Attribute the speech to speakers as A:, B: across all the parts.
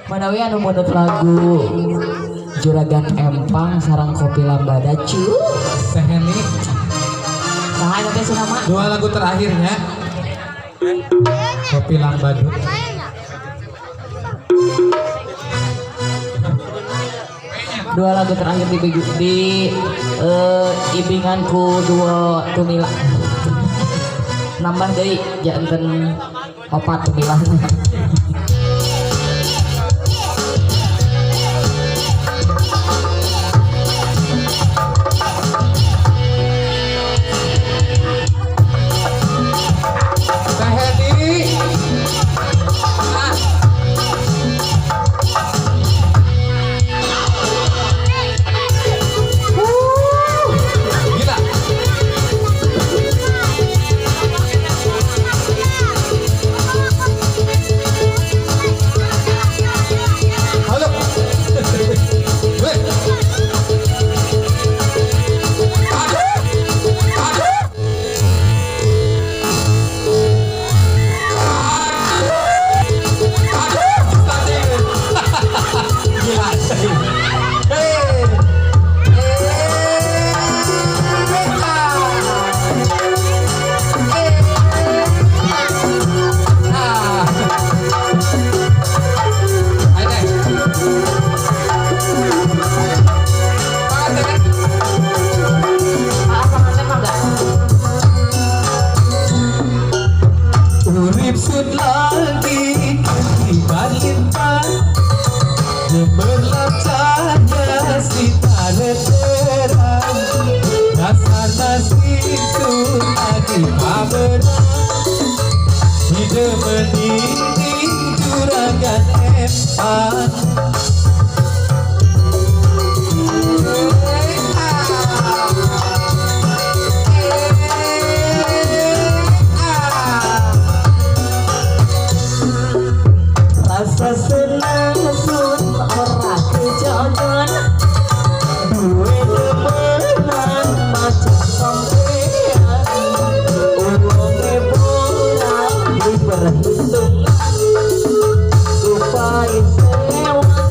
A: Manawi anu mundut lagu Juragan Empang sarang Kopi Lambada cu.
B: Teh Heni.
A: Saha eta teh cenah mah?
B: Dua lagu terakhirnya. Kopi Lambada.
A: Dua lagu terakhir di ibinganku dua tumila. Nambah deui janten opat tumila.
B: Teh Heni. Ah. Gila. Halo. Weh. Aduh. Aduh. Aduh. Gila. Hey. Ah. Ayo deh. Makan, Teh.
A: Ah, sama teh mah enggak?
B: Urip sun lagi ketiban lintang, gemerlap cahaya sinar terang, dasar nasib sun lagi pamerang, hidup ini Juragan Empang.
A: Rasa senang sun ora kejagan, duwe demenan macam sampean, uwonge bola diperhitungan, supaya sewa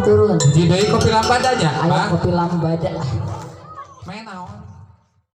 A: turun.
B: Hiji deui kopi lambada nya,
A: Aya
B: Pak.
A: Kopi lambada.